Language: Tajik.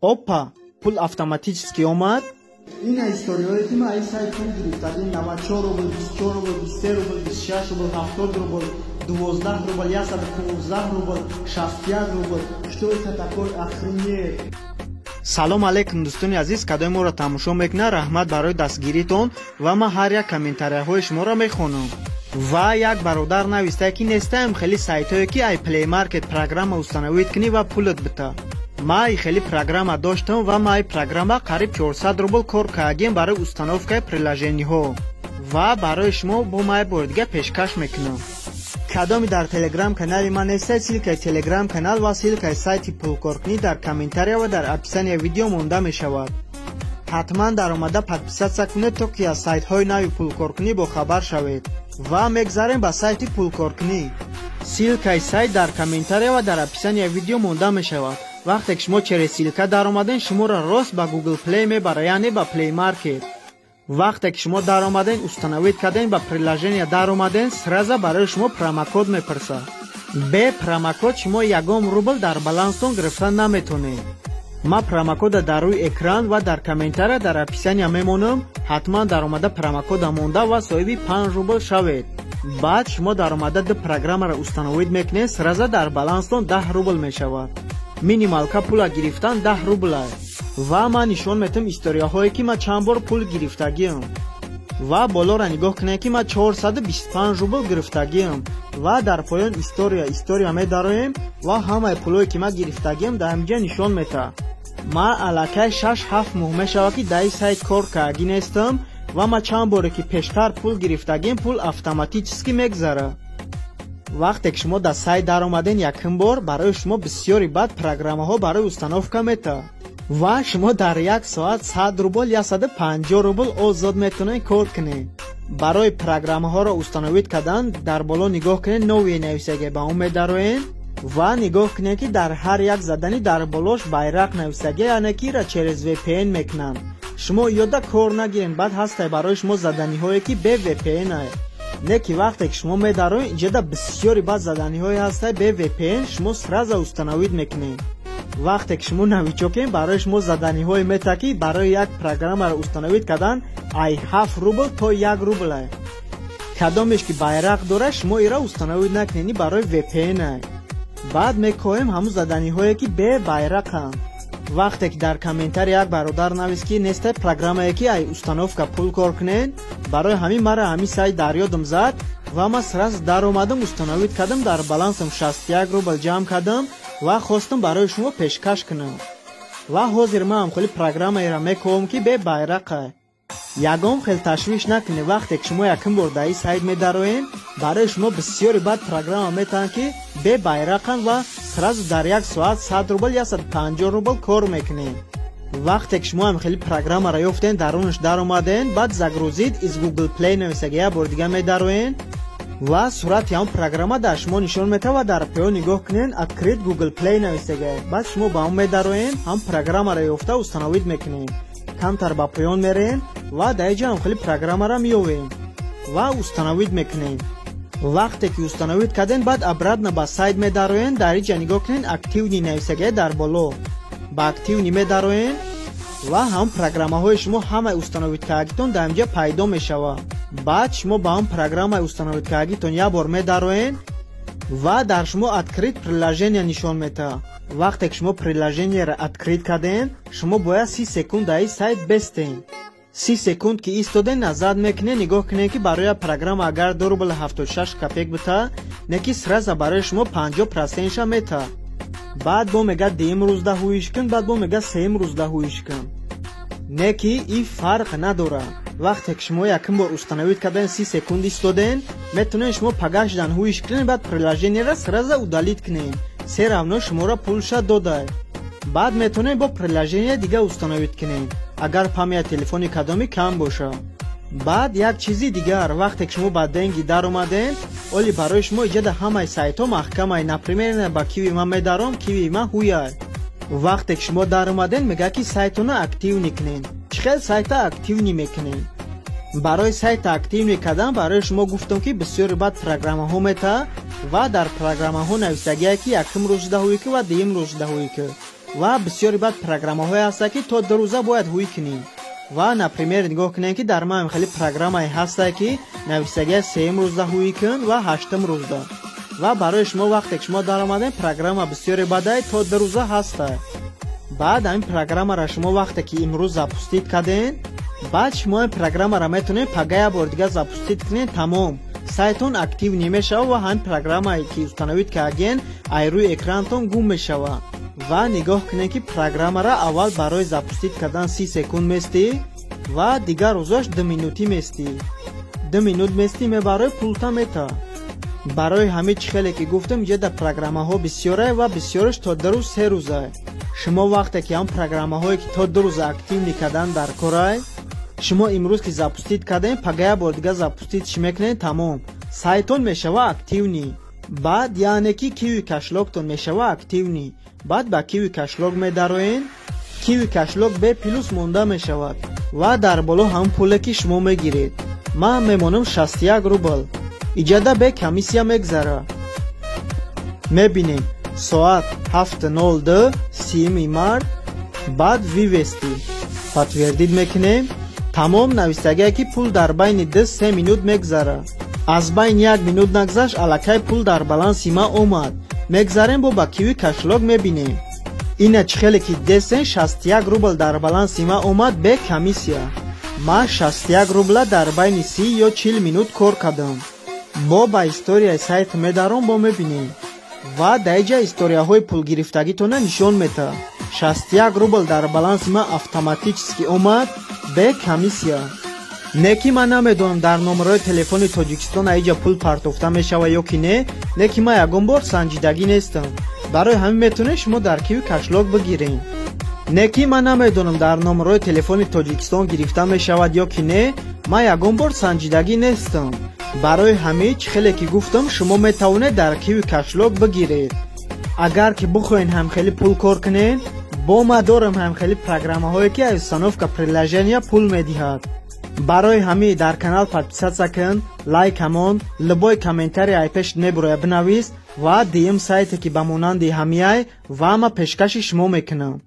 Опа, пул автоматически омад. Ина историяҳое, ки ман ай сайт пул гирифтагим: 94 рубл, 24 рубл, 23 рубл, 26 рубл, 70 рубл, 12 рубл, 115 рубл, 61 рубл. Что это такое? Охренеть! Салом алейкум, дӯстони азиз, кадои моро тамошо мекунад, раҳмат барои дастгиритон ва ман ҳар як комментарияҳои шуморо мехонам. Ва як бародар навистае, ки нестаем хеле сайтҳое, ки ай Play Market программа установить кунӣ ва пулат бита. Ман хеле программа доштам ва ман ай программа қариб 400 рубл кор кардем барои установкаи приложениҳо ва барои шумо бо ман бори дига пешкаш мекунам. Кадоми дар телеграм канали ман нестед, ссылкаи телеграм канал ва ссылкаи сайти пулкоркунӣ дар комментария ва дар описания видео монда мешавад. Ҳатман даромада подписаться кунед, то ки аз сайтҳои нави пулкоркунӣ бохабар шавед. Ва мегзарем ба сайти пулкоркунӣ. Ссылкаи сайт дар комментария ва дар описания видео монда мешавад. Вақте ки шумо через ссылка даромаден, шуморо рост ба Google Play мебарад, яъне ба Play Market. Вақте ки шумо даромаден, установить карден, ба приложения даромаден, сразу барои шумо промокод мепурсад. Бе промокод шумо ягон рубл дар баланстон гирифта наметонед. Ман промокода дар рӯи экран ва дар комментария, дар описания мемонам. Ҳатман даромада промокода монда ва соҳиби 5 рубл шавед. Баъд шумо даромада ду программаро установить мекунед, сразу дар баланстон 10 рубл мешавад. Минималка пула гирифтан 10 рубла. Ва ман нишон метам историяҳое, ки ман чанд бор пул гирифтагиам. Ва болоро нигоҳ кунед, ки ман 425 рубл гирифтагиам. Ва дар поён история, история медароем ва ҳамаи пулое, ки ман гирифтагиам, дар ҳаминҷа нишон метаҳад. Ман аллакай 6-7 моҳ мешавад, ки дар ин сайт кор кардагӣ нестам ва ман чанд боре, ки пештар пул гирифтагим, пул автоматически мегзарад. Вақте ки шумо дар сайт даромаден якум бор, барои шумо бисёри бад программаҳо барои установка метаҳад ва шумо дар як соат 100 рубл, 150 рубл озод метавонед кор кунед. Барои программаҳоро установить кардан дар боло нигоҳ кунед, новые нависаге, ба он медароем ва нигоҳ кунед, ки дар ҳар як задани дар болош байрақ нависаге, яъне ки ира через VPN мекунанд. Шумо ёда кор нагиред. Баъд ҳастай барои шумо заданиҳое, ки бе VPN ае. Не ки вақте ки шумо медароед, инҷода бисёри баъд заданиҳое ҳастай бе VPN, шумо сразу установить мекунед. Вақте ки шумо новичокем, барои шумо заданиҳое мета, ки барои як программаро установить кардан ай 7 рубл то 1 рублай. Кадомеш ки байрақ дорад, шумо ира установить накунед, барои VPN ай. Баъд мекоҳем ҳамун заданиҳое, ки бе байрақанд. Вақте ки дар комментарий як бародар навист, ки нестай программае, ки ай установка пул кор кунед, барои ҳамин мара ҳамин сайт дар ёдам зад ва ман сразу даромадам, установить кардам, дар балансам 61 рубл ҷамъ кардам ва хостам барои шумо пешкаш кунам. Ва ҳозир ман ҳамхоли программаеро мекоҳам, ки бе байрақай. Ягон хел ташвиш накунед. Вақте ки шумо якум бор дар ин сайт медароед, барои шумо бисёри бад программа метаванд, ки бе байрақанд, ва сразу дар як соат 100 рубл, 150 рубл кор мекунед. Вақте ки шумо ҳам хели программаро ёфтен, дарунаш даромаден, баъд «Загрузить из Google Play» нависага, як бори дига медароен ва сурати ҳамон программа дар шумо нишон метавад. Ва дар поён нигоҳ кунед, «Открыть Google Play» нависага. Баъд шумо ба он медароен, ҳам программаро ёфта установить мекунед. Камтар ба поён мерем ва дар инҷа ҳам хели программаро меёвем ва установить мекунем. Вақте ки установить кардем, баъд обратно ба сайт медароен. Дар инҷа нигоҳ кунед, «Активный» нависагия дар боло, ба «Активный» медароен ва ҳам программаҳои шумо ҳамаи установить кардагитон дар инҷа пайдо мешавад. Баъд шумо ба он программаи установить кардагитон як бор медароен ва дар шумо «Открыть приложение» нишон метаҳад. Вақте ки шумо приложениеро открыть кардем, шумо бояд 30 секунд дар ин сайт бестен. 30 секунд ки истоден, назад мекунед, нигоҳ кунед, ки барои программа агар 2 рубл 76 копеек бита, не ки сразу барои шумо 50 процентша мета. Баъд бо мега дуюм рӯзда ҳуиш кун, баъд бо мега сеюм рӯзда ҳуиш кун. Не ки и фарқ надорад. Вақте ки шумо якум бор установить карден, 30 секунд истоден, метавонед шумо пагашдан ҳуиш кунед, баъд приложениеро сразу удалить кунед, всё равно шуморо пулша додай. Баъд метавонед бо приложение дига установить кунед, агар память телефони кадоми кам боша. Баъд як чизи дигар: вақте ки шумо ба деньги даромаден, оли барои шумо иҷода ҳамаи сайтҳо маҳкамай. Например, ба Киви ман медаром, Киви ман ҳуяй. Вақте ки шумо даромаден, мегӯяд, ки сайтона активный кунед. Чӣ хел сайта активный мекунед? Барои сайта активный кардан барои шумо гуфтам, ки бисёри баъд программаҳо метаҳад ва дар программаҳо нависагие, ки якум рӯз даҳуи ки ва дуюм рӯз даҳуи ки. Ва бисёри баъд программаҳое ҳастанд, ки то 2 рӯза бояд ҳуй кунӣ. Ва, например, нигоҳ кунем, ки дар ман хеле программае ҳастае, ки нависагия сеюм рӯзда ҳуй кун ва ҳаштум рӯзда. Ва барои шумо, вақте ки шумо даромадем, программа бисёре бадай, то 2 рӯза ҳастае. Баъд ҳамин программаро шумо вақте ки имрӯз запустить кардем, баъд шумо ин программаро метавонед пага як бори дига запустить кунед, тамом, сайтон активный мешавад ва ҳамин программае ки установить кардген, ай рӯи экранатон гум мешавад. Ва нигоҳ кунед, ки программаро аввал барои запустить кардан 30 секунд местӣ ва дигар рӯзош 2 минутӣ местӣ. 2 минут местӣ, мебарои, пулта мета. Барои ҳамин, чӣ хеле ки гуфтам, иҷа программаҳо бисёре ва бисёраш то 2 рӯз, 3 рӯза. Шумо вақте ки ҳам программаҳое ки то 2 рӯза активный кардан дар корай, шумо имрӯз ки запустить кардем, пага як бор дига запустить чӣ мекунед, тамом, сайтон мешава активный. Баъд, яъне ки, Киви кошелёктон мешава активный. Баъд ба Киви кошелёк медароен, Киви кошелёк бе плюс монда мешавад ва дар боло ҳамн пуле ки шумо мегиред. Ман мемонам 61 рубл. Иҷада бе комиссия мегзара. Мебинем, соат 7:02, 30-уми март. Баъд вывести, подтвердить мекунем, тамом. Навистагие, ки пул дар байни 2-3 минут мегзара. Аз байни як минут нагзашт, аллакай пул дар баланси ма омад. Мегзарем бо ба Киви кошелёк, мебинем. Ина, чӣ хеле ки десен, 61 рубл дар баланси ма омад бе комиссия. Ман 61 рубла дар байни 30 ё 40 минут кор кардам. Бо ба историяи сайт медаром, бо мебинем ва даиҷа историяҳои пулгирифтагитона нишон метаҳад. 61 рубл дар баланси ман автоматически омад бе комиссия. Не ки ман намедонам, дар номерҳои телефони Тоҷикистон аиҷа пул партофта мешавад ё ки не. Не ки ман ягон бор санҷидагӣ нестам. Барои ҳамин метавонед шумо дар Киви кошелёк бигиред. Не ки ман намедонам, дар номерҳои телефони Тоҷикистон гирифта мешавад ё ки не, ман ягон бор санҷидагӣ нестам. Барои ҳамин, чӣ хеле ки гуфтам, шумо метавонед дар Киви кошелёк бигиред. Агар ки бихоҳед ҳамхелӣ пул кор кунед, бо ма дорам ҳамхелӣ программаҳое, ки аз установка приложения пул медиҳад. Барои ҳамин дар канал подписаться кун, лайк ҳамон, любой комментарий ай пеш мебуроя бинавис ва диюм сайте, ки ба монанди ҳамияй, ва ма пешкаши шумо мекунам.